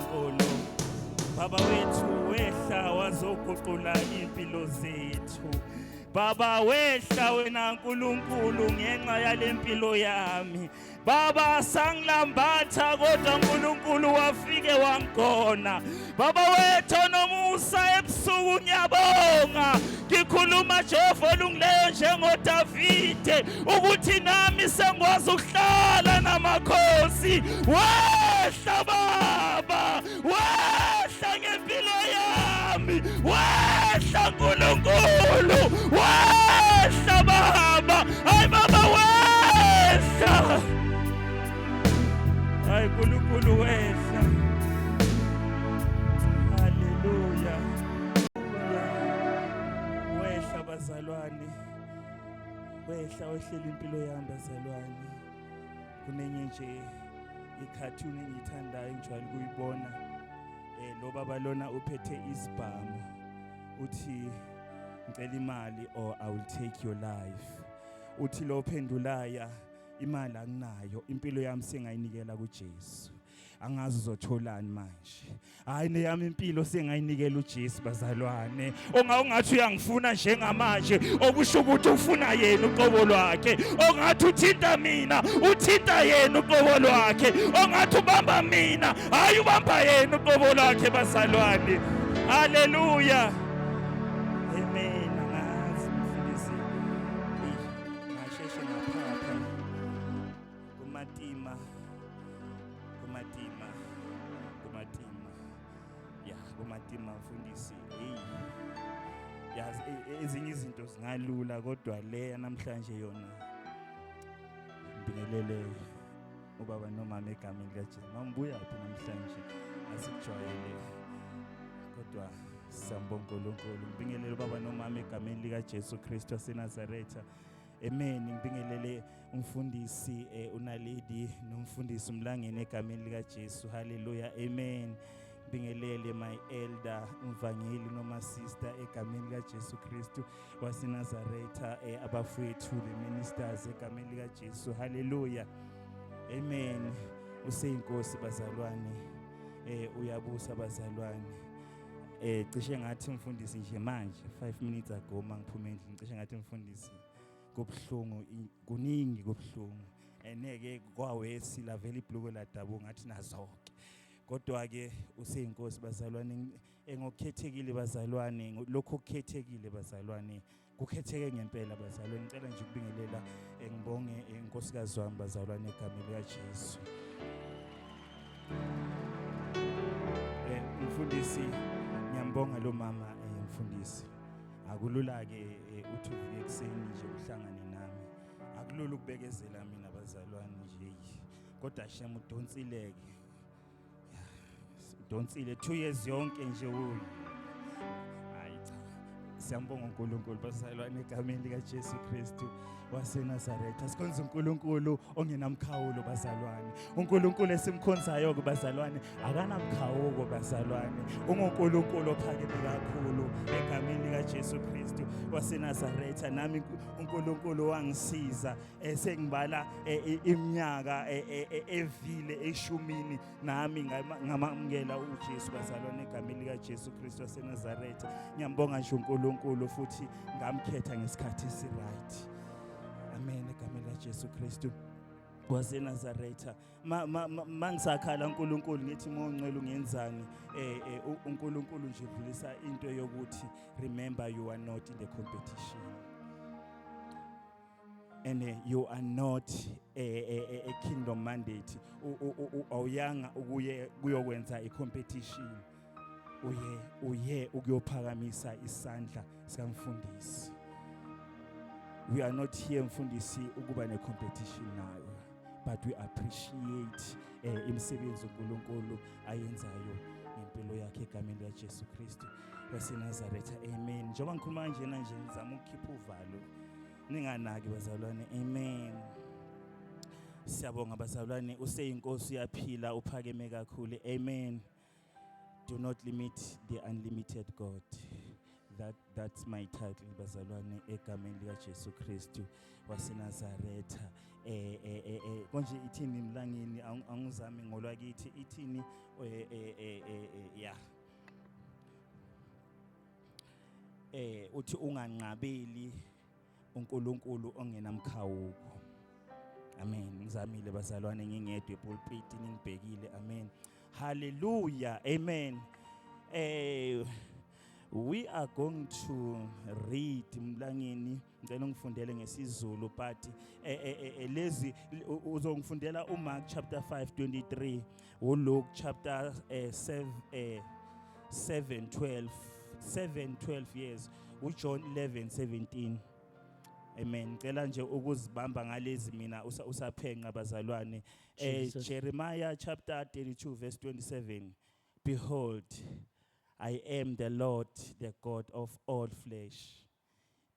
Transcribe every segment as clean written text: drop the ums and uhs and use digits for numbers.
uxolo. Baba wethu wehla wazoguqula impilo zethu. Baba wehla wena Nkulunkulu ngenxa yalempilo yami. Baba sangilambatha kodwa uNkulunkulu wafike wangigona. Baba wethu nomusa ebusuku ngiyabonga. Ngikhuluma Jehova olungileyo njengoDavide ukuthi nami sengikwazi ukuhlala namakhosi. Wehla baba, wehla ngempilo yami, wehla Nkulunkulu, wehla baba, hayi baba wehla. Hayi Nkulunkulu wehla. Haleluya. Wehla bazalwane. Wehla wehlela impilo yami bazalwane. Kunenye nje icartoon engiyithandayo engijwayele ukuyibona. Lo baba lona uphethe isibhamu. Uthi ngicela imali or I will take your life. Uthi lo phendulaya imali anginayo, impilo yami sengayinikela kuJesu. Angazi uzotholani manje. Hayi neyami impilo sengayinikela uJesu bazalwane. Ongathi uyangifuna njengamanje, okusho ukuthi ufuna yena uqobo lwakhe. Ongathi uthinta mina, uthinta yena uqobo lwakhe. Ongathi ubamba mina, hayi ubamba yena uqobo lwakhe bazalwane. Haleluya. Amen. Angazi mfundisi. Ngasheshe ngaphapha. Kumatima. Kumatima. Kumatima. Ya, kumatima mfundisi. Hey. Yazi ezinye izinto zingalula kodwa le namhlanje yona ngibingelele ubaba nomama egameni likaJesu. Mambuya phi namhlanje? Asikujwayele. Kodwa siyambonga uNkulunkulu. Ngibingelele ubaba nomama egameni likaJesu Kristu waseNazaretha. Amen. Ngibingelele umfundisi uNaledi nomfundisi uMlangeni egameni likaJesu. Hallelujah. Amen. Ngibingelele my elder umvangeli noma sister egameni likaJesu Kristu waseNazaretha, abafowethu the ministers egameni likaJesu. Hallelujah. Amen. Useyinkosi bazalwane. Uyabusa bazalwane. Cishe ngathi mfundisi nje manje 5 minutes ago mangiphume endlini cishe ngathi mfundisi kubuhlungu kuningi kubuhlungu eneke kwawesi lavela ibhluko ladabuka ngathi nazoke kodwa ke useyinkosi bazalwane engokukhethekile bazalwane lokho kukhethekile bazalwane kukhetheke ngempela bazalwane ngicela nje ukubingelela ngibonge inkosikazi wami bazalwane egameni likaJesu. Mfundisi ngiyambonga lo mama mfundisi akulula ke uthi uvuke ekuseni nje uhlangane nami akulula ukubekezela mina bazalwane nje kodwa shem udonsileke udonsile 2 years yonke nje uyi hayi cha siyambonga uNkulunkulu bazalwane egameni likaJesu Kristu waseNazaretha. Sikhonza uNkulunkulu ongenamkhawulo bazalwane. uNkulunkulu esimkhonzayo ke bazalwane akanamkhawuko bazalwane. UnguNkulunkulu ophakeme kakhulu egameni likaJesu Kristu waseNazaretha. Nami uNkulunkulu wangisiza sengibala iminyaka evile eshumini nami ngamamukela uJesu bazalwane egameni likaJesu Kristu waseNazaretha. Ngiyambonga nje uNkulunkulu futhi ngamkhetha ngesikhathi esiright. Amen egameni likaJesu Kristu waseNazaretha. Mangisakhala uNkulunkulu ngithi mongcwele ungenzani, uNkulunkulu nje dlulisa into yokuthi remember you are not in the competition. And you are not a kingdom mandate. Awuyanga ukuye kuyokwenza i competition. Uye ukuyophakamisa isandla sikamfundisi. We are not here mfundisi ukuba ne competition nayo, but we appreciate imisebenzi uNkulunkulu ayenzayo ngempilo yakhe egameni lika Jesu Kristu waseNazaretha. Amen. Njengoba ngikhuluma kanjena nje ngizama ukukhipha uvalo. Ninganaki bazalwane. Amen. Siyabonga bazalwane, useyinkosi uyaphila uphakeme kakhulu. Amen. Do not limit the unlimited God. That's my title bazalwane egameni lika Jesu Kristu waseNazaretha. Konje ithini mlangeni angizami ngolwakithi ithini Yeah, uthi unganqabeli uNkulunkulu ongenamkhawuko. Amen. Ngizamile bazalwane, ngingedwa epulpit, ningibhekile. Amen, hallelujah, amen. We are going to read, Mlangeni, ngicela ungifundele ngesiZulu, but lezi uzongifundela uMark chapter 5 23, uLuke chapter 7 7 12 7 12 years, uJohn 11 17. Amen. Ngicela nje ukuzibamba ngalezi mina usaphenqa bazalwane. Jesus. Jeremiah chapter 32 verse 27: "Behold, I am the Lord, the God of all flesh.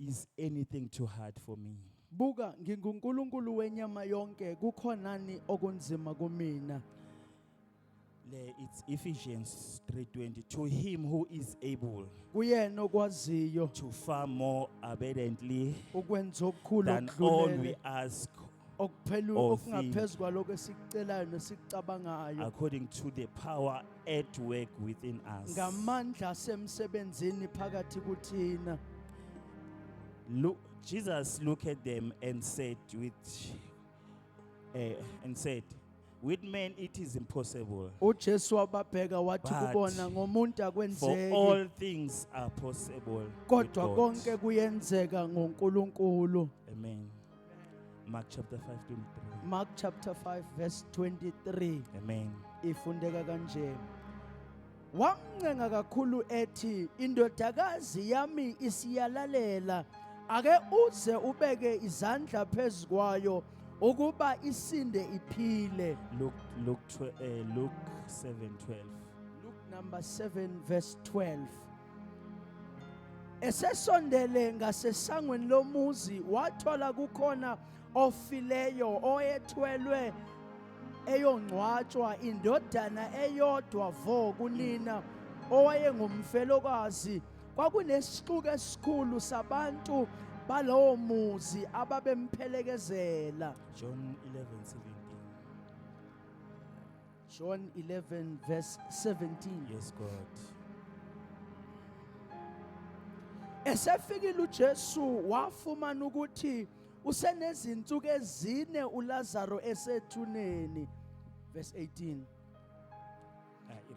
Is anything too hard for me?" Buka, nginguNkulunkulu wenyama yonke, kukhonani okunzima kumina? Le, it's Ephesians 3:20: "To him who is able Kuyena okwaziyo to far more abundantly ukwenza okukhulu than all we okudlulele ask okuphelu or okungaphezu kwalokho esikucelayo nesikucabangayo according to the power at work within us." ngamandla asemsebenzini phakathi kuthina. Look, Jesus looked at them and said, "With men it is impossible, uJesu wababheka wathi but kubona ngomuntu for akwenzeki all things are possible with kodwa God." konke kuyenzeka ngoNkulunkulu. Amen. Mark chapter 5, 23. Mark chapter 5 verse 23. Amen. Ifundeka kanje: Wamncenga kakhulu ethi, indodakazi yami isiyalalela, ake uze ubeke izandla phezu kwayo ukuba isinde iphile. Luke 7, 12. Luke number 7 verse 12. Esesondele ngasesangweni lomuzi wathola kukhona ofileyo oyethwelwe eyongcwatshwa, indodana eyodwa vo kunina owayengumfelokazi. Kwakunesixuku esikhulu sabantu balowo muzi ababemphelekezela. John 11, 17. John 11 verse 17. Yes, God. Esefikile uJesu wafumana ukuthi usenezinsuku ezine uLazaro esethuneni. Verse 18.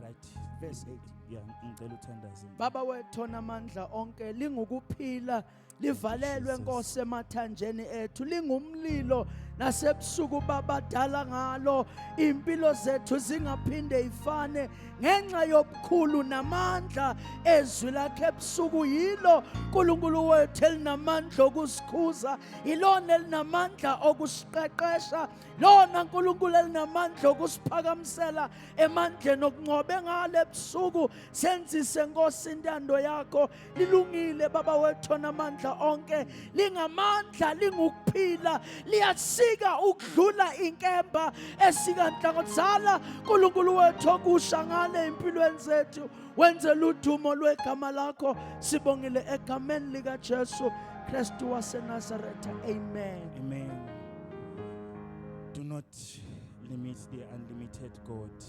Right. Verse 18. Yeah, ngicela uthandaze. Baba wethu namandla onke, lingukuphila, livalelwe Jesus. Nkosi emathanjeni ethu, lingumlilo nasebusuku babadala ngalo impilo zethu zingaphinde ifane ngenxa yobukhulu namandla ezwi lakhe ebusuku. Yilo uNkulunkulu wethu elinamandla okusikhuza, ilona elinamandla okusiqeqesha, lona uNkulunkulu elinamandla okusiphakamisela emandleni okunqobe ngale ebusuku. Senzise Nkosi intando yakho. Lilungile Baba wethu namandla onke, lingamandla, lingukuphila, liyasika ukudlula inkemba esika nhlangothana. uNkulunkulu wethu okusha ngale empilweni zethu, wenzela udumo lwegama lakho. Sibongile egameni lika Jesu Kristu waseNazaretha, amen. Amen. Do not limit the unlimited God.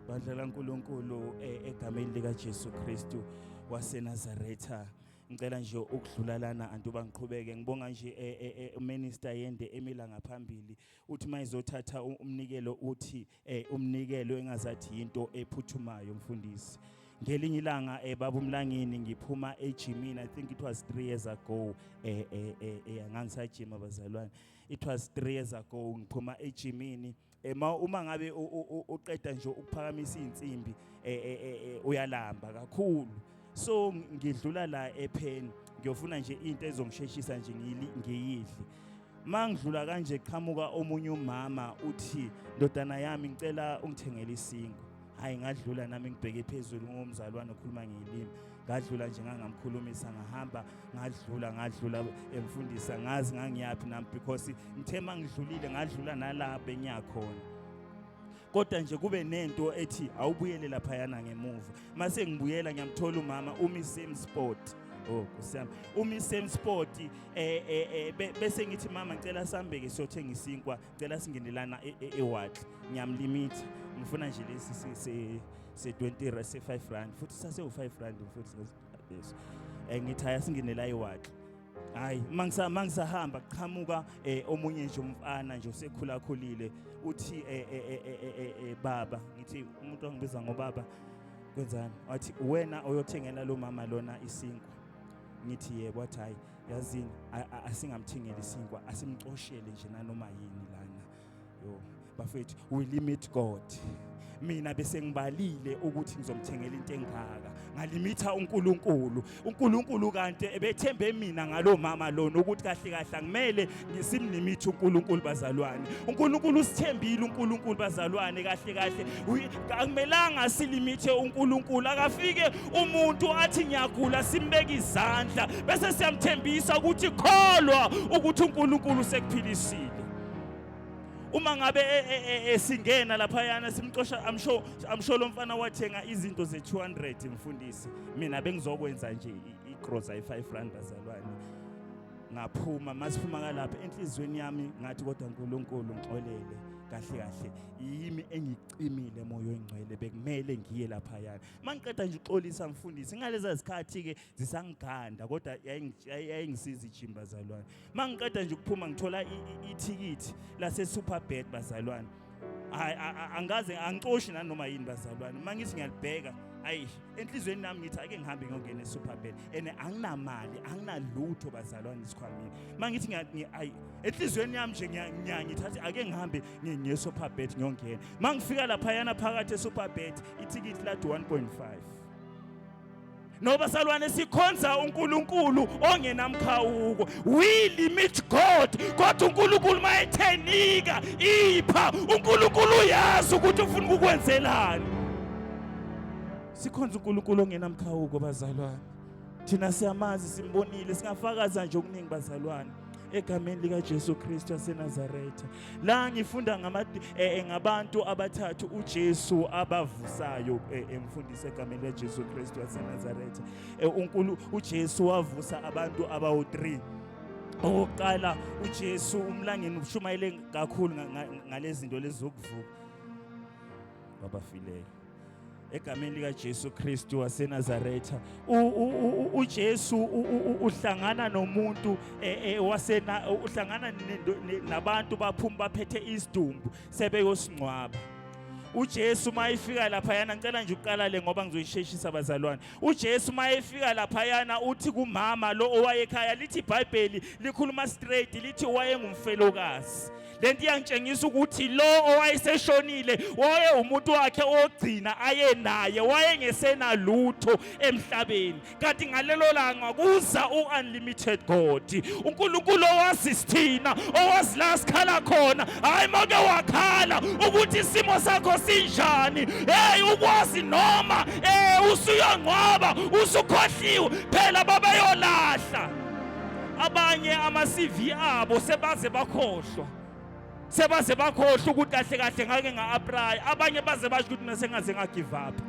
Bandla laNkulunkulu, egameni lika Jesu Kristu waseNazaretha. Ngicela nje ukudlula lana antuba ngiqhubeke. Ngibonga nje minister Yende emila ngaphambili. Uthi mayizothatha umnikelo, uthi umnikelo engazathi into ephuthumayo mfundisi. Ngelinye ilanga, baba uMlangeni, ngiphuma ejimini, I think it was 3 years ago, ngangisajima bazalwane. It was 3 years ago ngiphuma ejimini. Uma ngabe uqeda nje ukuphakamisa insimbi, uyalamba kakhulu. So ngidlula la ePen, ngiyofuna nje into ezongisheshisa nje ngiyidle. Mangidlula kanje qhamuka omunye umama, uthi, "Ndodana yami, ngicela ungithengele isinkwa." Hayi, ngadlula nami ngibheke phezulu ngomzalwane okhuluma ngeyilimi. Ngadlula nje, ngangamkhulumisa, ngahamba, ngadlula, ngadlula emfundisa, ngazi ngangiyaphi nami, because ngithe mangidlulile ngadlula nala bengiyakhona, kodwa nje kube nento ethi awubuyele laphayana ngemuva. Mase ngibuyela ngiyamthola umama umi same spot. Oh Nkosi yami, uma i-same sport bese ngithi mama ngicela sihambeke siyothenga isinkwa, ngicela singenelana eWatl. Ngiyamlimitha, ngifuna nje lesi se 20 rand, se 5 rand, futhi sase u5 rand futhi leso. Ngithi hhayi asingenela eWatl. Hayi mangisahamba kuqhamuka omunye nje umfana nje osekhula khulile, uthi baba, ngithi umuntu ongibiza ngobaba kwenzani? Wathi wena oyothengela lo mama lona isinkwa. Ngithi yebo. Wathi hayi yazini, asingamthengeli isinkwa, asimcoshele nje nanoma yini lana. Yo bafethu, we limit God. Mina bese ngibalile ukuthi ngizomthengela into engaka, ngalimitha uNkulunkulu. uNkulunkulu kanti ebethembe mina ngalo mama lona ukuthi kahle kahle angimele ngisimlimithe uNkulunkulu bazalwane. uNkulunkulu usithembile uNkulunkulu bazalwane, kahle kahle akumelanga silimithe uNkulunkulu. Akafike umuntu athi ngiyagula, simbeke izandla bese siyamthembisa ukuthi kholwa ukuthi uNkulunkulu usekuphilisile. Uma ngabe esingena laphayana simxosha, I'm sure lo mfana wathenga izinto ze-200 mfundisi. Mina bengizokwenza nje igrosa i-5 rand bazalwane. Ngaphuma, masiphuma kalapha enhliziyweni yami ngathi kodwa uNkulunkulu ngixolele, kahle kahle yimi engicimile moya oyingcwele, bekumele ngiye laphayana. Mangiqeda nje uxolisa mfundisi, ngaleza zikhathi ke zisangiganda, kodwa yayingisiza ijim bazalwane. Mangiqeda nje ukuphuma ngithola ithikithi lase Superbet bazalwane. Hayi angaze angicoshi nanoma yini bazalwane. Mangithi ngiyalibheka, ayi enhliziyweni nami ngithi ake ngihambe ngiyongena eSuperbet, ene anginamali, anginalutho bazalwane esikhwameni. Mangithi ayi enhliziyweni yami nje ngithathi ake ngihambe ngiye eSuperbet ngiyongena. Mangifika laphayana phakathi eSuperbet, ithikithi lathi 1.5. Noba salwane, sikhonza uNkulunkulu ongenamkhawuko. We limit God, kodwa uNkulunkulu mayethenika ipha, uNkulunkulu uyazi ukuthi ufuna ukukwenzelani. Sikhonza uNkulunkulu ongenamkhawuko bazalwane. Thina siyamazi, simbonile, singafakaza nje okuningi bazalwane, egameni likaJesu Kristu waseNazaretha. La ngifunda ngabantu abathathu uJesu abavusayo, emfundisi, egameni likaJesu Kristu waseNazaretha. uNkulu uJesu wavusa abantu abawu3. Okokuqala uJesu, umlangeni ushumayele kakhulu ngalezi zinto lezi zokuvuka kwabafileyo, egameni likaJesu Kristu waseNazaretha. uJesu uhlangana nomuntu wasena uhlangana nabantu baphuma baphethe isidumbu sebeyosingcwaba. uJesu mayefika laphayana, ngicela nje uqala le ngoba ngizoyisheshisa bazalwane. uJesu mayefika laphayana uthi kumama lo owayekhaya, lithi iBhayibheli likhuluma straight, lithi wayengumfelokazi. Lento iyangitshengisa ukuthi lo owayeseshonile waye umuntu wakhe ogcina aye naye, wayengesenalutho emhlabeni. Kanti ngalelo langa kuza u-unlimited God, uNkulunkulu owazi sithina, owazi la sikhala khona. Hayi make wakhala ukuthi isimo sakho sinjani, hey ukwazi noma usuyongcwaba usukhohliwe, phela babeyolahla abanye ama-CV abo sebaze bakhohlwa, sebaze bakhohlwa ukuthi kahle kahle ngake nga-apply. Abanye baze basho ukuthi mina sengaze nga-give up.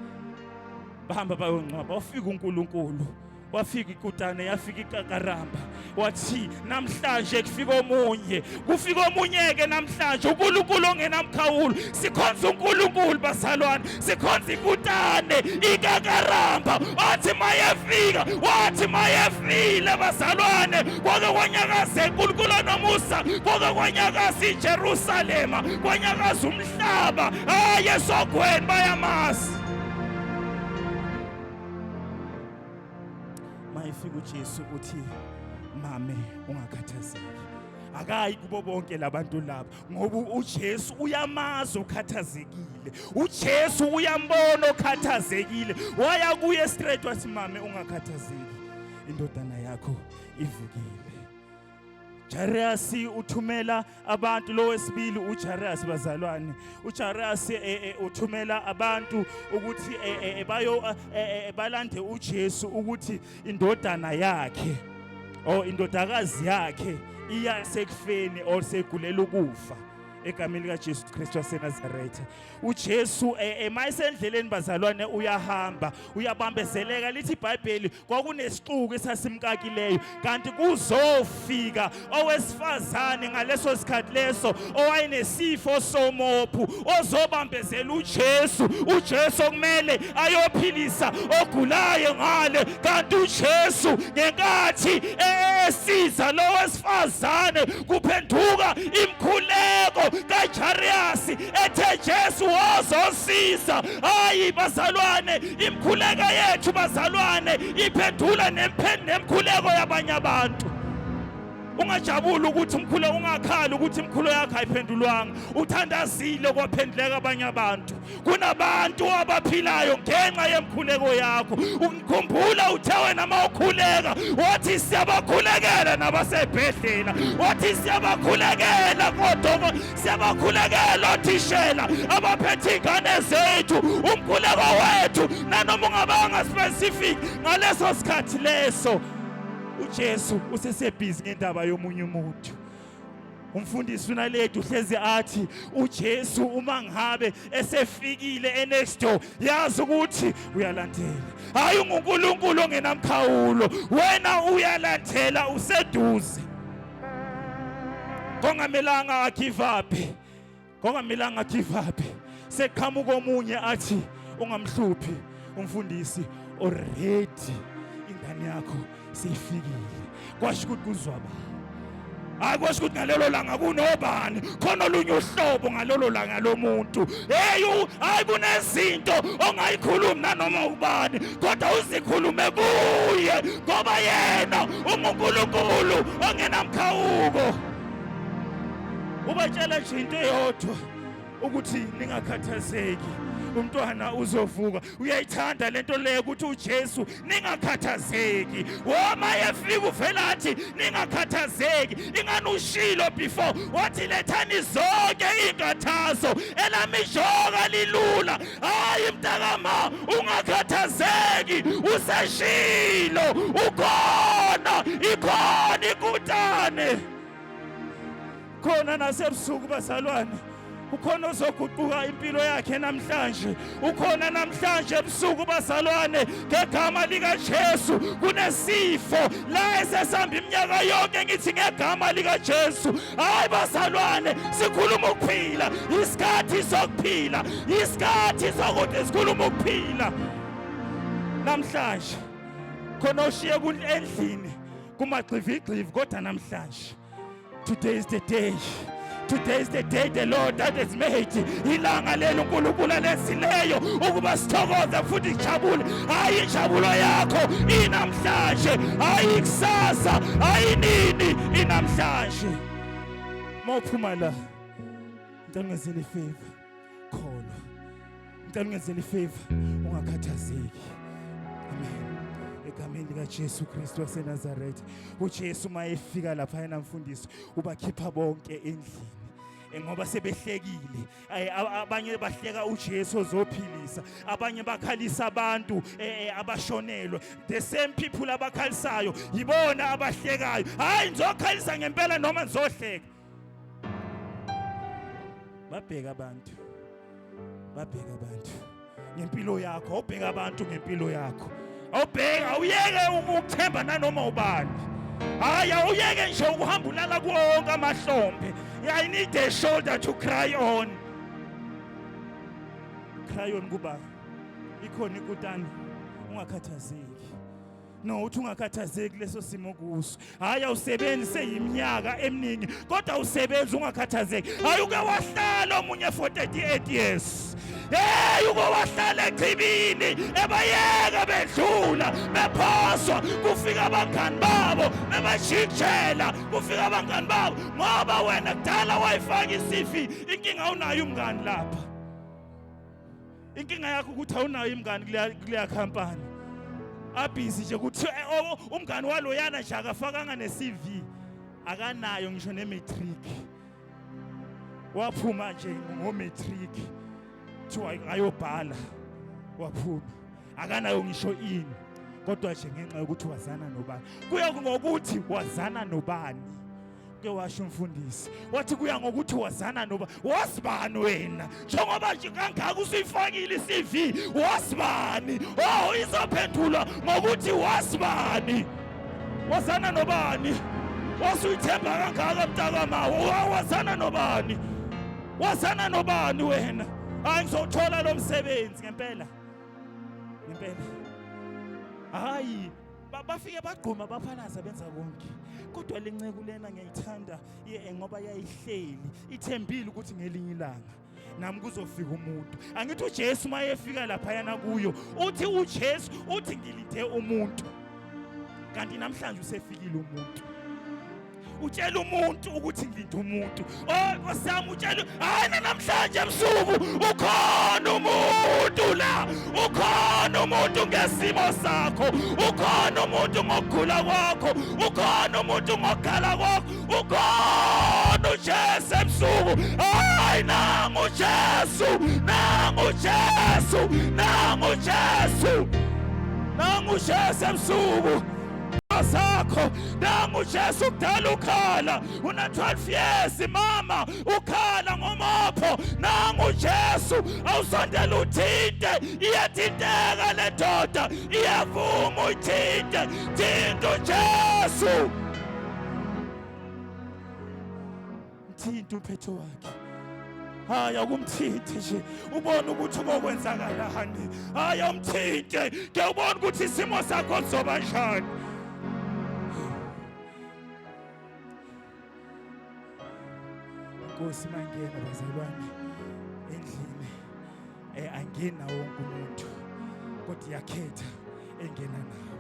Bahamba bayongcwaba, wafika uNkulunkulu, wafika ikutane, yafika ikakaramba, wathi namhlanje kufika omunye, kufika omunye-ke namhlanje, uNkulunkulu ongenamkhawulo. Sikhonza uNkulunkulu bazalwane, sikhonza ikutane ikakaramba, wathi mayefika, wathi mayefile bazalwane, kwake kwanyakaza uNkulunkulu onomusa, kwake kwanyakaza iJerusalema, kwanyakaza umhlaba. Hayi esogweni bayamazi. Mayefika uJesu uthi mame ungakhathazeki. Akayi kubo bonke labantu laba ngoba uJesu uyamazi ukhathazekile, uJesu uyambona okhathazekile. Waya kuye straight wathi mame ungakhathazeki, indodana yakho ivukile. Jairus uthumela abantu, lo wesibili uJairus bazalwane. uJairus uthumela abantu ukuthi bayo balande uJesu ukuthi indodana yakhe or indodakazi yakhe iya sekufeni or segulela ukufa. Egameni likaJesu Kristu waseNazaretha. UJesu mayesendleleni bazalwane uyahamba, uyabambezeleka. Lithi iBhayibheli kwakunesixuku esasimkakileyo, kanti kuzofika owesifazane ngaleso sikhathi leso owayenesifo somophu ozobambezela uJesu. UJesu okumele ayophilisa ogulayo ngale, kanti uJesu ngenkathi esiza lo wesifazane kuphenduka imkhuleko kaJarius ethe Jesu wozosiza. Hayi bazalwane, imkhuleko yethu bazalwane iphendula nemkhuleko yabanye abantu. Ungajabuli ukuthi umkhuleko, ungakhali ukuthi imkhuleko yakho ayiphendulwanga. Uthandazile kwaphenduleka abanye abantu. Kunabantu abaphilayo ngenxa yemkhuleko yakho. Ungikhumbula uthe wena mawukhuleka wathi siyabakhulekela nabasebhedlela, wathi siyabakhulekela kodwa siyabakhulekela othishela abaphethe ingane zethu. Umkhuleko wethu nanoma ungabanga specific ngaleso sikhathi leso, uJesu usesebhizi ngendaba yomunye umuntu. Umfundisi uNaledi uhlezi athi uJesu uma ngabe esefikile enext door, yazi ukuthi uyalandela. Hayi, unguNkulunkulu ongenamkhawulo, wena uyalandela, useduze. Kongamelanga agive up, kongamelanga give up. Seqhamuka omunye athi ungamhluphi umfundisi, already ingane yakho seyifikile. Kwasho ukuthi kuzwaba, hayi, kwasho ukuthi ngalelo langa kunobani khona olunye uhlobo ngalelo langa lomuntu. Hey, hayi, kunezinto ongayikhulumi nanoma ubani, kodwa uzikhulume kuye, ngoba yena unguNkulunkulu ongenamkhawuko. Ubatshela nje into eyodwa ukuthi ningakhathazeki, umntwana uzovuka. Uyayithanda lento leyo ukuthi uJesu ningakhathazeki. Woma efika uvela athi ningakhathazeki. Ingani ushilo before wathi lethani zonke inkathazo, elami ijoka lilula. Hayi mntakama, ungakhathazeki, useshilo, ukhona, ikhona ikutane khona nasebusuku bazalwane. Ukhona ozoguquka impilo yakhe namhlanje, ukhona namhlanje ebusuku bazalwane, ngegama likaJesu. Kunesifo la esesihamba iminyaka yonke, ngithi ngegama likaJesu, hayi bazalwane, sikhuluma ukuphila. Isikhathi sokuphila, isikhathi sokuthi sikhuluma ukuphila namhlanje. Khona ushiye endlini kumagxivigxivi, kodwa namhlanje, today is the day. Today is the day the Lord that has made. Ilanga lelo uNkulunkulu alenzileyo ukuba sithokoze futhi sijabule. Hayi, injabulo yakho inamhlanje, hayi kusasa, hayi nini, inamhlanje. Mawuphuma la, ngicela ungenzele ifavor. Kholwa. Ngicela ungenzele ifavor, ungakhathazeki. Amen. Egameni likaJesu Kristu waseNazaretha. UJesu mayefika lapha yena mfundisi ubakhipha bonke endlini. Ngoba sebehlekile. Abanye bahleka uJesu ozophilisa, abanye bakhalisa abantu abashonelwe. The same people abakhalisayo yibona abahlekayo. Hayi, ngizokhalisa ngempela noma ngizohleka. Babheka abantu, babheka abantu ngempilo yakho, awubheka abantu ngempilo yakho, awubheka, awuyeke ukuthemba nanoma ubani. Hayi, awuyeke nje ukuhamba ulala kuwo wonke amahlombe. I need a shoulder to cry on. Cry on kuba ikhona ikutani, ungakhathazeki. No, uthi ungakhathazeki leso simo kuso. Hayi, awusebenzi seyiminyaka eminingi, kodwa awusebenzi, ungakhathazeki. Hayi, uke wahlala omunye for 38 years. Hey, uke wahlala echibini, ebayeka bedlula, bephoswa, kufika abangani babo bebajikijela, kufika abangani babo, ngoba wena kudala wayifaka iCV. Inkinga awunayo umngani lapha. Inkinga yakho ukuthi awunayo imngani kuleya company. Abhizi nje ukuthi umngani waloyana nje akafakanga ne-CV, akanayo ngisho ne-matric, waphuma nje ngo-matric, kuthiwa ayobhala, waphuma akanayo ngisho ini, kodwa nje ngenxa yokuthi wazana nobani. Kuya ngokuthi wazana nobani. Ke washo umfundisi wathi kuya ngokuthi wazana noba wasibani wena, njengoba nje kangaka usuyifakile iCV, wasibani? Oh, izophendulwa ngokuthi wasibani, wazana nobani? Wasuyithemba kangaka mntakama, wazana nobani? Wazana nobani wena? Hayi, ngizothola lo msebenzi ngempela ngempela. Hayi, bafike bagquma baphalaza benza konke, kodwa le nceku lena ngiyayithanda ngoba yayihleli ithembile ukuthi ngelinye ilanga nami kuzofika umuntu. Angithi uJesu mayefika laphayana kuyo, uthi uJesu uthi ngilinde umuntu, kanti namhlanje usefikile umuntu. Utshela umuntu ukuthi ngilinde umuntu. Oh Nkosi yami, utshela hayi, namhlanje ebusuku ukhona umuntu la, ukhona umuntu ngesimo sakho, ukhona umuntu ngokugula kwakho, ukhona umuntu ngokukhala kwakho, ukhona uJesu ebusuku. Hayi, nangu Jesu, nangu Jesu, nangu Jesu, nangu Jesu ebusuku sakho, nangu Jesu. Kudala ukhala, una 12 years mama, ukhala ngomopho, nangu Jesu. Awusondela uthinte, iyathinteka le ndoda, iyavuma uyithinte. Thinta uJesu, mthinte umphetho wakhe. Hayi, akumthinte nje ubone ukuthi kokwenzakalani. Hayi, awumthinte ke ubone ukuthi isimo sakho sizoba njani. Inkosi mangena bazalwane endlini, angena wonke umuntu, kodwa iyakhetha engena nawo.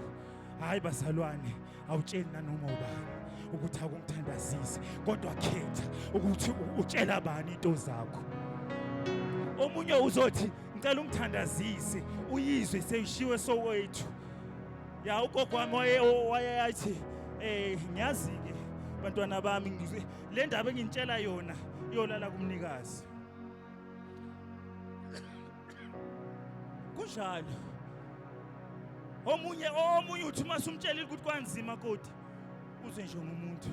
Hayi bazalwane, awutsheli nanoma ubani ukuthi akungithandazise, kodwa khetha ukuthi utshela bani into zakho. Omunye uzothi ngicela ungithandazise, uyizwe seyishiwe sowethu. Ya, ugogo wami waye athi ngiyazi ke bantwana bami, ngizwe le ndaba engintshela yona iyolala kumnikazi. Kunjalo. Omunye uthi uma sumtshelile ukuthi kwanzima koti, uze nje ngumuntu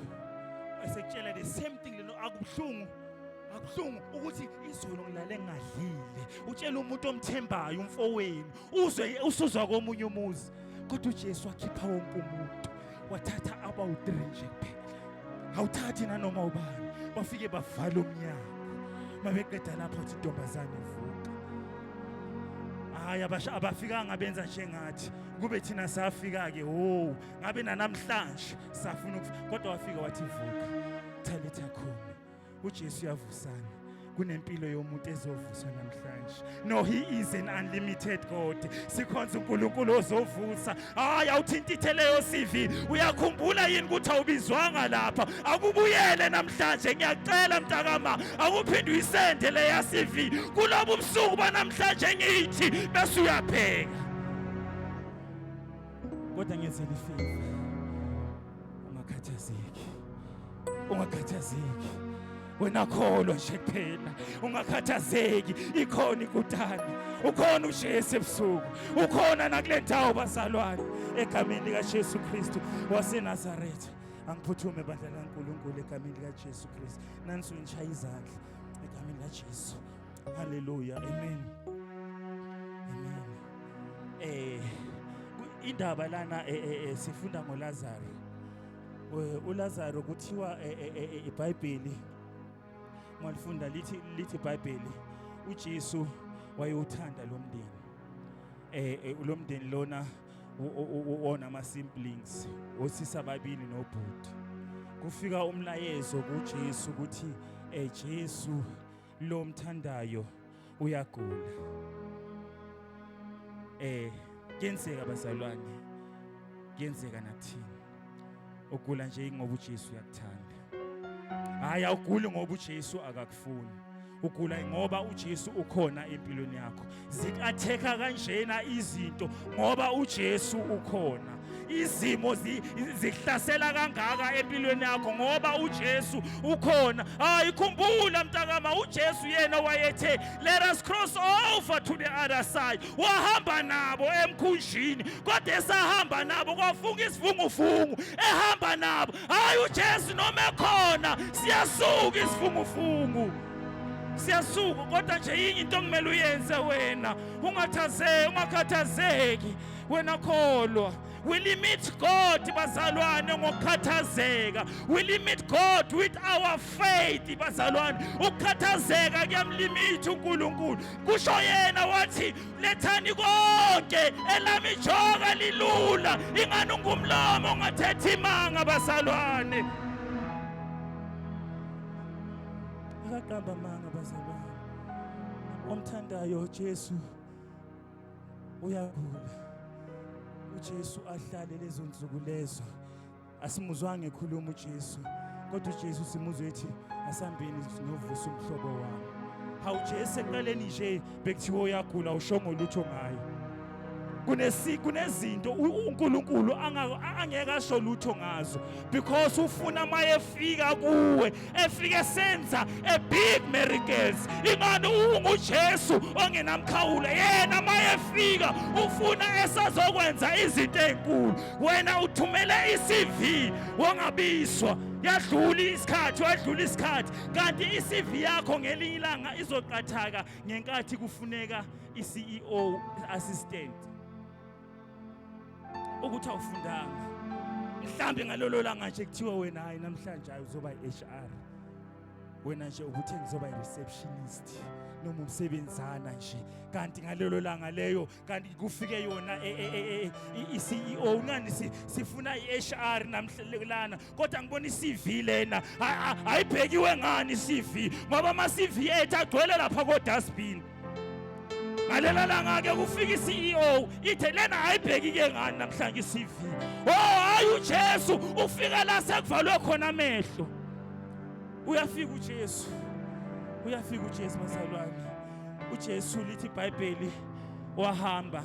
esekutshela the same thing leno, akubuhlungu, akubuhlungu ukuthi izolo ngilale ngadlile. Utshela umuntu omthembayo, umfowenu, uzwe usuzwa komunye umuzi. Kodwa uJesu wakhipha wonke umuntu, wathatha abawu-3 nje kuphela, awuthathi nanoma ubani. Bafike bavala umnyango, mabeqeda lapho athi intombazane ivuka. Hayi, abasha abafikanga benza njengathi, kube thina safika-ke, wo ngabe nanamhlanje safuna, kodwa wafika wathi vuka, thalitha khona. uJesu uyavusana, kunempilo yomuntu ezovuswa namhlanje. No, he is an unlimited God. Sikhonza uNkulunkulu ozovusa. Hayi, awuthintithe leyo CV. Uyakhumbula yini ukuthi awubizwanga lapha? Akubuyele namhlanje, ngiyacela mntakama, akuphinde uyisende leya CV kulobu busuku banamhlanje, ngithi bese uyabheka. Kodwa ngenzela ifavor, ungakhathazeki, ungakhathazeki wena, kholwa nje kuphela, ungakhathazeki. Ikhona ikutani, ukhona uJesu ebusuku, ukhona nakule ndawo bazalwane, egameni likaJesu Kristu waseNazaretha. Angiphuthume bandla laNkulunkulu egameni likaJesu Kristu. Nansi ngishaya izandla egameni likaJesu. Haleluya, amen, amen. Indaba lana sifunda ngoLazaro. uLazaro kuthiwa iBhayibheli malifunda lithi iBhayibheli uJesu wayewuthanda lo mndeni. Lo mndeni lona wona ama siblings, osisa ababili nobhuti. Kufika umlayezo kuJesu ukuthi Jesu, lo mthandayo uyagula. Kuyenzeka bazalwane, kuyenzeka nathina. Ugula nje ngoba uJesu uyakuthanda. Hayi, awuguli ngoba uJesu akakufuni, ugula ngoba uJesu ukhona empilweni yakho. Zikatheka kanjena izinto ngoba uJesu ukhona. Izimo zihlasela kangaka empilweni yakho ngoba uJesu ukhona. Hayi, khumbula mntakama, uJesu yena wayethe, "Let us cross over to the other side." Wahamba nabo emkhunjini, kodwa esahamba nabo kwavuka isifungufungu. Ehamba nabo, hayi, uJesu noma ekhona siyasuka isifungufungu, siyasuka. Kodwa nje yinye into okumele uyenze wena, ungathazeki, ungakhathazeki wena, kholwa. We limit God, bazalwane, ngokukhathazeka. We limit God with our faith, bazalwane. Ukukhathazeka kuyamlimit uNkulunkulu. Kusho yena wathi, "Lethani konke, elami ijoka lilula." Ingani ungumlomo ongathethi imanga, bazalwane. Akaqamba amanga, bazalwane. Omthandayo Jesu uyagula. uJesu ahlale lezo nsuku lezo, asimuzwanga ekhuluma uJesu, kodwa uJesu simuzwe ethi, "Asambeni novusa umhlobo wami." Hawu Jesu, eqaleni nje bekuthiwa uyagula, ushongo lutho ngayo. Kunezinto uNkulunkulu angeke asho lutho ngazo because ufuna mayefika kuwe efike senza a big miracles. Ingani unguJesu ongenamkhawulo, yena mayefika ufuna esazokwenza izinto ezinkulu. Wena uthumele iCV, wangabiswa, yadlula isikhathi, wadlula isikhathi, kanti iCV yakho ngelinye ilanga izoqathaka ngenkathi kufuneka iCEO assistant, ukuthi awufundanga. Mhlambe ngalolo langa nje kuthiwa wena, hayi, namhlanje, hayi, uzoba i-HR. Wena nje ukuthi ngizoba i-receptionist noma umsebenzana nje, kanti ngalelo langa leyo kanti kufike yona i-CEO. Ngani sifuna i-HR namhlanje lana, kodwa ngibona i-CV lena ayibhekiwe. Ngani i-CV? Ngoba ama-CV ethu agcwele lapha ko-dustbin. Ngalela langa-ke kufika i-CEO, ithe lena ayibheki-ke ngani namhlanje i-CV? Oh, hayi, uJesu ufika la sekuvalwe khona amehlo. Uyafika uJesu, uyafika uJesu, bazalwane. uJesu, lithi iBhayibheli, wahamba.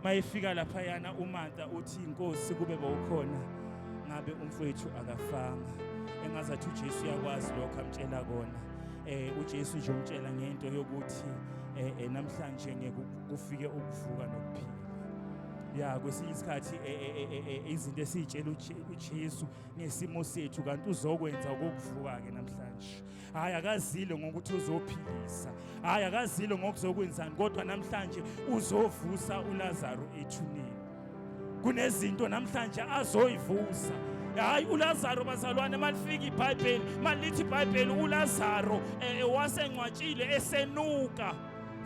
Mayefika laphayana, uMartha uthi, "Inkosi, kube bowukhona ngabe umfowethu akafanga." Engazathi uJesu uyakwazi lokho amtshela kona. UJesu nje umtshela ngento yokuthi namhlanje ngeke kufike ukuvuka nokuphila. Ya, kwesinye isikhathi izinto esiyitshela uJesu ngesimo sethu, kanti uzokwenza ukuvuka ke namhlanje. Hayi, akazile ngokuthi uzophilisa, hayi, akazile ngokuzokwenzani, kodwa namhlanje uzovusa uLazaro ethuneni. Kunezinto namhlanje azoyivusa. Hayi, uLazaro, bazalwane, malifika iBhayibheli, malithi iBhayibheli uLazaro wasengcwatshile esenuka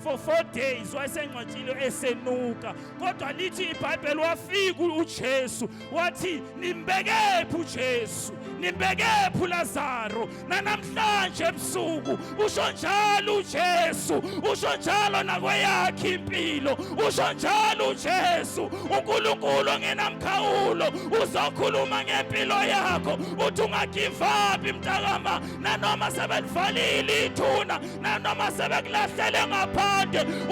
for 4 days, wayesengcwatshile esenuka, kodwa lithi iBhayibheli wafika uJesu wathi, "Nimbekephi uJesu? Nimbekephi uLazaro?" Nanamhlanje ebusuku usho njalo uJesu, usho njalo nakweyakhe impilo, usho njalo uJesu. uNkulunkulu ongenamkhawulo uzokhuluma ngempilo yakho, uthi ungagive up, mntakama, nanoma sebelivalile ithuna, nanoma sebekulahlele ngaphandle,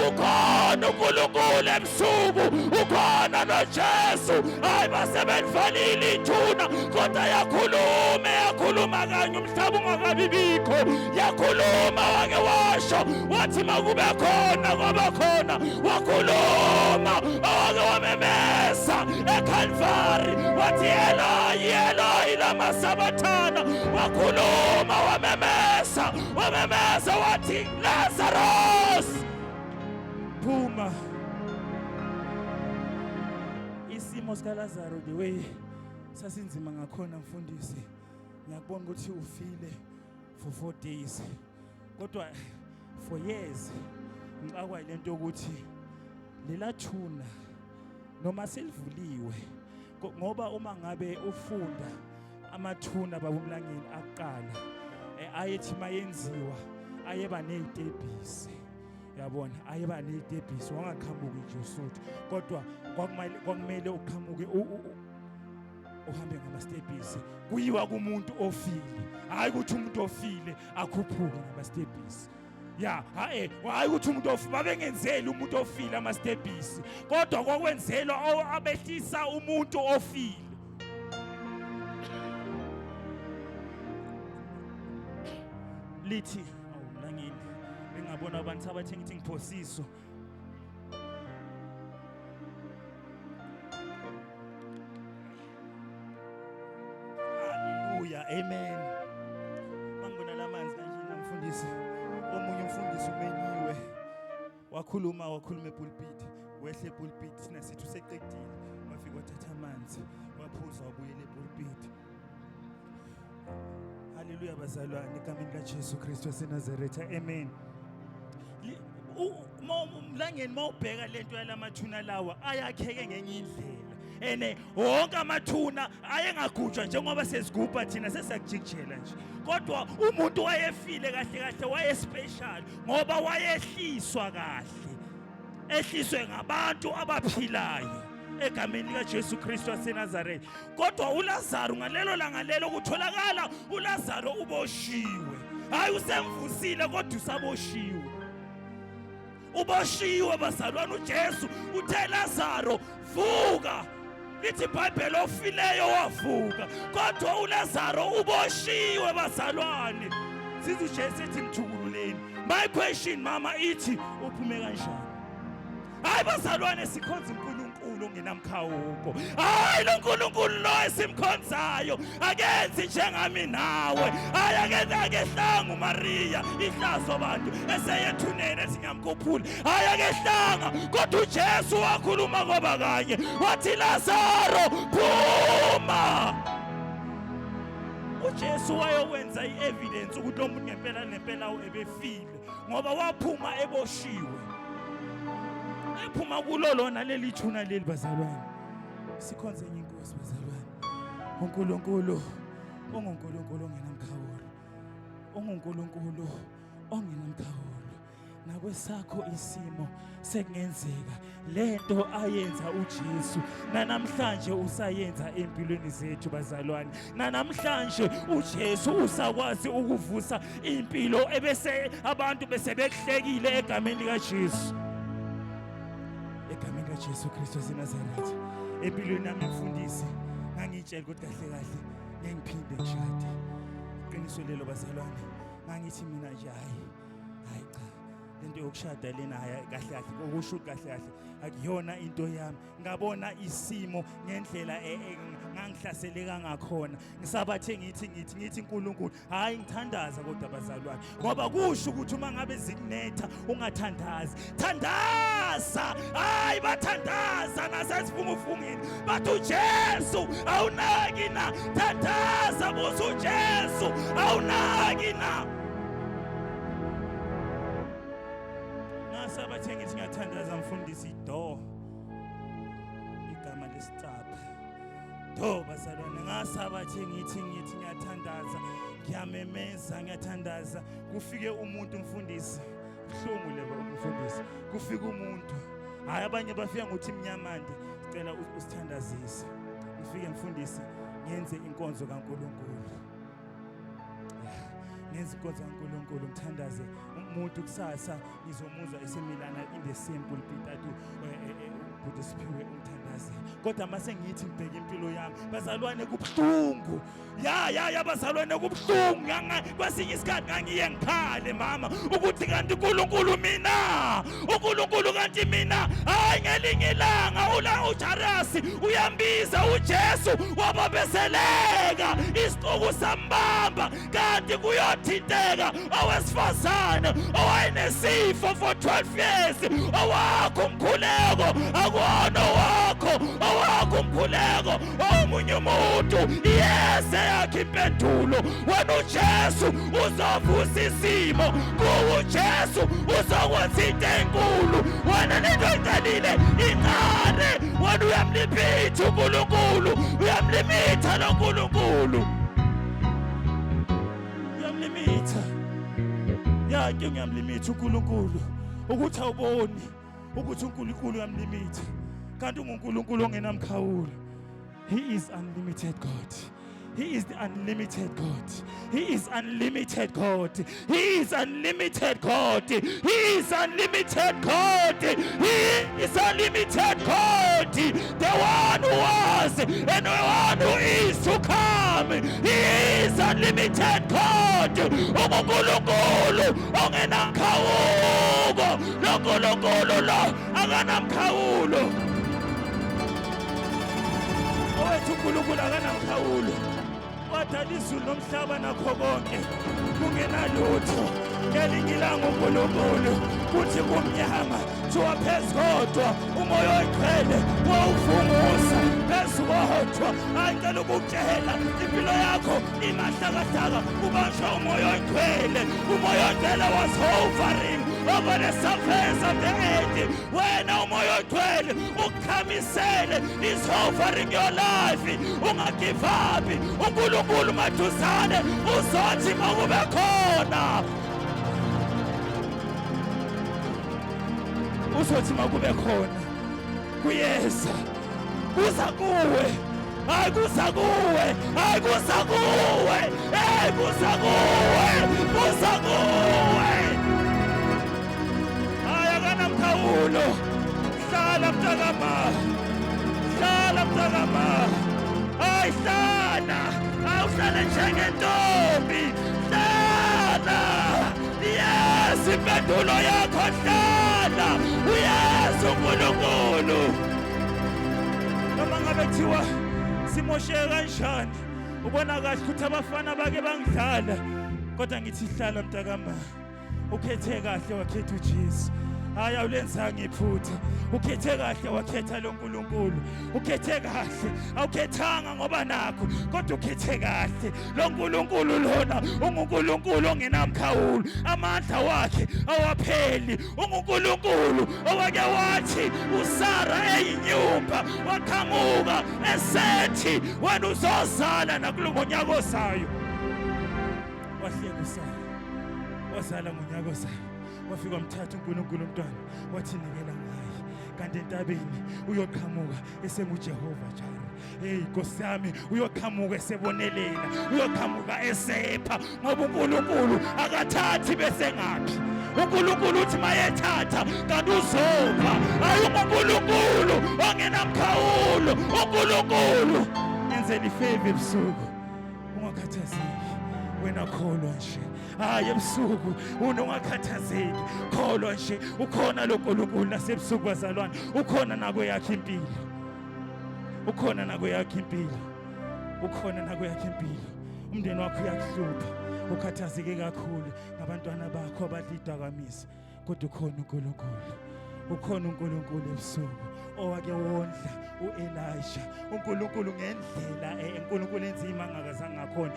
ukhona uNkulunkulu ebusuku, ukhona noJesu. Hayi, basebelivalile ithuna, kodwa yakhuluma, yakhuluma kanye umhlaba ungakabi bikho. Yakhuluma, wake washo wathi makube khona, kwaba khona. Wakhuluma, owake wamemeza eCalvary wathi, "Eloi, Eloi, lama sabathana." Wakhuluma, wamemeza, wamemeza wathi, "Lazarus, phuma." Isimo sikaLazaro, the way sasinzima ngakhona, mfundisi, ngiyakubona ukuthi ufile for 4 days, kodwa for years ngixakwa lento yokuthi lela thuna noma selivuliwe, ngoba uma ngabe ufunda amathuna, babumlangeni, aqala ayethi mayenziwa ayeba nezitebhisi, yabona, ayeba nezitebhisi, wangaqhamuki nje usuthu, kodwa kwakumele uqhamuke uhambe ngamastebhisi, kuyiwa kumuntu ofile, hayi ukuthi umuntu ofile akhuphuke ngamastebhisi. Ya, hayi, hayi ukuthi umuntu ofile babengenzeli umuntu ofile amastebhisi, kodwa kwakwenzelwa abehlisa umuntu ofile. Lithi awu mlangeni bengabona abantu abathe ngithi ngiphosiso. Haleluya, amen. Mangibona lamanzi kanjena mfundisi, omunye umfundisi umenyiwe wakhuluma wakhuluma epulpit, wehle epulpit, thina sithi useqedile, wafika wathatha amanzi waphuza wabuyela epulpit. Haleluya bazalwane, egameni kaJesu Kristu waseNazaretha, amen. Mlangeni mawubheka lento yalamathuna lawa ayakheke ngenye indlela, ene wonke amathuna ayengagujwa njengoba sesigubha thina sesiyakujikijela nje, kodwa umuntu wayefile kahle kahle waye special ngoba wayehliswa kahle, ehliswe ngabantu abaphilayo egameni likaJesu Kristu waseNazaretha. Kodwa uLazaro ngalelo langa lelo kutholakala uLazaro uboshiwe. Hayi, usemvusile kodwa usaboshiwe, uboshiwe bazalwane. uJesu uthe Lazaro vuka, lithi iBhayibheli ofileyo wavuka, kodwa uLazaro uboshiwe bazalwane. Sithi uJesu ethi mthukululeni. My question mama ithi uphume kanjani? Hayi bazalwane, sikhonza uNkulunkulu ongenamkhawuko. Hayi, lo nkulunkulu lo esimkhonzayo akenzi njengami nawe. Hayi, akenzi, akehlanga uMaria ihlazo abantu eseyethuneni ethi ngiyamkhuphula. Hayi, akehlanga, kodwa uJesu wakhuluma kwaba kanye wathi Lazaro phuma. uJesu wayokwenza i-evidence ukuthi lo muntu ngempela nempela ebefile, ngoba waphuma eboshiwe, ephuma kulo lona leli thuna leli. Bazalwane, sikhonze enye inkosi bazalwane. uNkulunkulu unguNkulunkulu ongenamkhawulo, unguNkulunkulu ongenamkhawulo. Nakwesakho isimo sekungenzeka lento ayenza uJesu nanamhlanje usayenza empilweni zethu bazalwane. Nanamhlanje uJesu usakwazi ukuvusa impilo ebese abantu bese bekuhlekile egameni likaJesu, egameni likaJesu Kristu waseNazaretha. Empilweni yami mfundisi, ngangitshela ukuthi kahle kahle ngeke ngiphinde ngishade. Iqiniso lelo bazalwane. Ngangithi mina nje hayi hayi cha, lento yokushada lena hayi, kahle kahle okusho ukuthi kahle kahle akuyona into yami. Ngabona isimo ngendlela ngangihlaseleka ngakhona, ngisabathe ngithi ngithi ngithi uNkulunkulu hayi, ngithandaza kodwa bazalwane, ngoba kusho ukuthi uma ngabe zikunetha ungathandazi, thandaza. Hayi, bathandaza nasesifungufungini bathi uJesu awunaki na? Thandaza buza uJesu awunaki na? Ngasabathe ngithi ngiyathandaza mfundisi, do igama lesicapha do bazalwane. Ngasabathe ngithi ngithi ngiyathandaza, ngiyamemeza, ngiyathandaza, kufike umuntu mfundisi, buhlungu le mfundisi, kufika umuntu. Hayi, abanye bafika ngokuthi mnyamande sicela usithandazise. Ngifike mfundisi ngenze inkonzo kaNkulunkulu, ngenze inkonzo kaNkulunkulu, ngithandaze umuntu, kusasa ngizomuzwa esemilana in the same pulpit athi ubhuti Siphiwe umthandazele. Kodwa mase ngithi ngibheka impilo yami bazalwane, kubuhlungu. Ya ya ya bazalwane, kubuhlungu. Kwesinye isikhathi ngangiye ngikhale mama ukuthi kanti uNkulunkulu mina, uNkulunkulu kanti mina. Hayi, ngelinye ilanga ula uJarasi uyambiza uJesu, wabambezeleka, isixuku sambamba, kanti kuyothinteka owesifazane owayenesifo for 12 years. Owakho umkhuleko akuwona owakho, owakho umkhuleko omunye umuntu yese yakhe impendulo. Wena uJesu uzovusa isimo kuwe, uJesu uzokwenza into enkulu. Wena lento oyicelile incane, wena uyamlimitha uNkulunkulu, uyamlimitha lo nkulunkulu, uyamlimitha yake, uyamlimitha uNkulunkulu ukuthi awuboni ukuthi uNkulunkulu uyamlimitha, kanti unguNkulunkulu ongenamkhawulo. He is unlimited God. He is the unlimited God. He is unlimited God. He is unlimited God. He is unlimited God. He is unlimited God. The one who was and the one who is to come. He is unlimited God. UNkulunkulu ongenamkhawulo. Lo Nkulunkulu lo akanamkhawulo. Owethu uNkulunkulu akanamkhawulo. Wadala izulu nomhlaba nakho konke kungenalutho. Ngelinye ilanga uNkulunkulu kuthi kumnyama, kuthiwa phezu kodwa umoya oyigcwele wawuvunguza phezu kodwa. Ayicela ukukutshela, impilo yakho imahlakahlaka kubanjwa umoya oyigcwele. Umoya oyigcwele was hovering over the surface of the earth. Wena umoya oyigcwele ukukhamisele, is hovering your life. Ungagive up. UNkulunkulu maduzane uzothi makube khona, uzothi makube khona. Kuyeza, kuza kuwe. Hayi, kuza kuwe. Hayi, kuza kuwe. Hey, kuza kuwe, kuza kuwe. Hayi, akanamkhawulo. Hlala mntakama, hlala mntakama. Hayi, hlala, awuhlale njengentombi, hlala. Yes, impendulo yakho, hlala. Uyesu uNkulunkulu. Noma ngabe kuthiwa simosheke kanjani, ubona kahle ukuthi abafana bake bangidlala, kodwa ngithi hlala mntakama. Ukhethe kahle, wakhetha uJesu. Hayi, awulenzanga iphutha. Ukhethe kahle, wakhetha lo nkulunkulu. Ukhethe kahle, awukhethanga ngoba nakho, kodwa ukhethe kahle. Lo nkulunkulu lona ungunkulunkulu ongenamkhawulo, amandla wakhe awapheli. Ungunkulunkulu owake wathi uSara eyinyumba waqhamuka esethi wena uzozala nakulo ngonyaka ozayo. Wahleka uSara, wazala ngonyaka ozayo. Wafika wamthatha uNkulunkulu umntwana, wathi nikela ngaye, kanti entabeni uyoqhamuka esenguJehova Jire. Hey Nkosi yami, uyoqhamuka esebonelela, uyoqhamuka esepha, ngoba uNkulunkulu akathathi bese ngaphi. UNkulunkulu uthi mayethatha kanti uzopha. Hayi, uNkulunkulu ongenamkhawulo. uNkulunkulu ngenzela ifavor ebusuku. Ungakhathazeki wena, kholwa nje. Hayi, ebusuku ungakhathazeki, kholwa nje. Ukhona lo nkulunkulu nasebusuku, bazalwane. Ukhona nakweyakho impilo, ukhona nakweyakho impilo, ukhona nakweyakho impilo. Umndeni wakho uyakuhlupha, ukhathazeke kakhulu ngabantwana bakho abadla idakamizwa, kodwa ukhona uNkulunkulu, ukhona uNkulunkulu ebusuku owake wondla uElijah. uNkulunkulu ngendlela uNkulunkulu enzima angakazange ngakhona.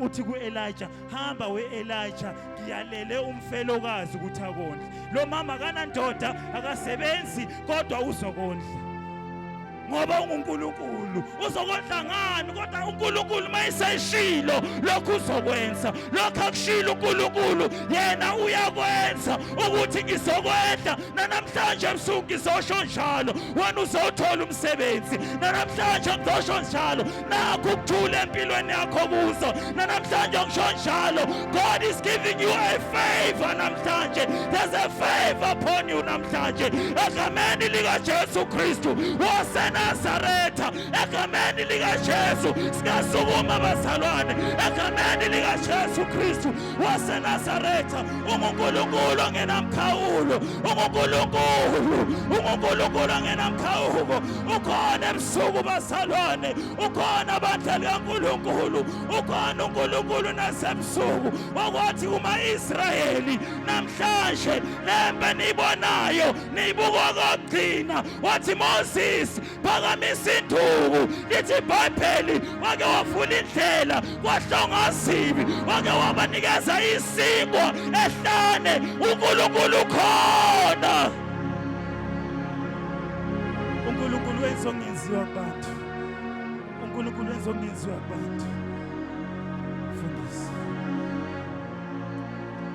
Uthi kuElijah, hamba weElijah, ngiyalele umfelokazi ukuthi akondle. Lo mama kanandoda, akasebenzi, kodwa uzokondla ngoba unguNkulunkulu. Uzokondla ngani? Kodwa uNkulunkulu mayeseshilo lokhu uzokwenza. Lokhu akushilo uNkulunkulu yena uyakwenza. Ukuthi ngizokwehla nanamhlanje ebusuku, ngizosho njalo, wena uzothola umsebenzi nanamhlanje. Ngizosho njalo, nakho ukuthula empilweni yakho kuzo nanamhlanje. Ngisho njalo, God is giving you a favor namhlanje. There's a favor upon you namhlanje, egameni likaJesu Kristu waseNazaretha, egameni likaJesu. Singasukuma bazalwane, egameni likaJesu Kristu waseNazaretha. UnguNkulunkulu ongenamkhawulo, unguNkulunkulu, unguNkulunkulu ongenamkhawulo. Ukhona ebusuku bazalwane, ukhona bandla likaNkulunkulu, ukhona uNkulunkulu nasebusuku. Wakwathi kuma-Israyeli, namhlanje lempe niyibonayo niyibuka kokugcina. Wathi, Moses, phakamisa induku. Lithi iBhayibheli wake wavula indlela kwahlongazibi, wake wabanikeza isinkwa ehlane. uNkulunkulu khona, uNkulunkulu wenza okungenziwa kubantu, uNkulunkulu wenza okungenziwa kubantu. Mfundisi.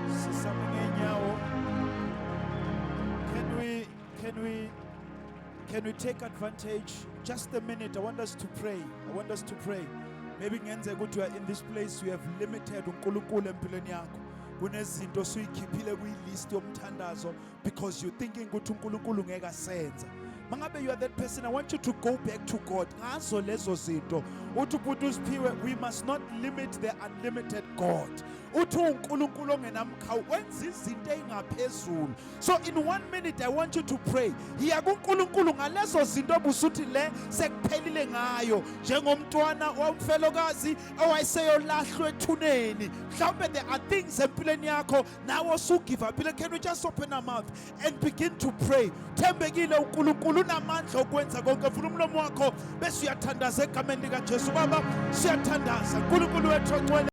Sisame ngenyawo. Can we take advantage just a minute? I want us to pray. I want us to pray. Maybe kungenzeka ukuthi you are in this place, you have limited uNkulunkulu empilweni yakho. Kunezinto osuyikhiphile kwi-list yomthandazo because you thinking ukuthi uNkulunkulu ngeke asenza. Mangabe you are that person, I want you to go back to God ngazo lezo zinto. Uthi ubhuti uSiphiwe, we must not limit the unlimited God. Uthi uNkulunkulu ongenamkhawulo wenza izinto ezingaphezulu. So in one minute I want you to pray. Yiya kuNkulunkulu ngalezo zinto obusuthi le sekuphelile ngayo, njengomntwana womfelokazi owayeseyolahlwa ethuneni. Mhlawumbe there are things empilweni yakho nawe osugive up. Can we just open our mouth and begin to pray? Thembekile uNkulunkulu, unamandla okwenza konke. Vula umlomo wakho bese uyathandaza egameni likaJesu. Baba, siyathandaza, uNkulunkulu wethu ongcwele.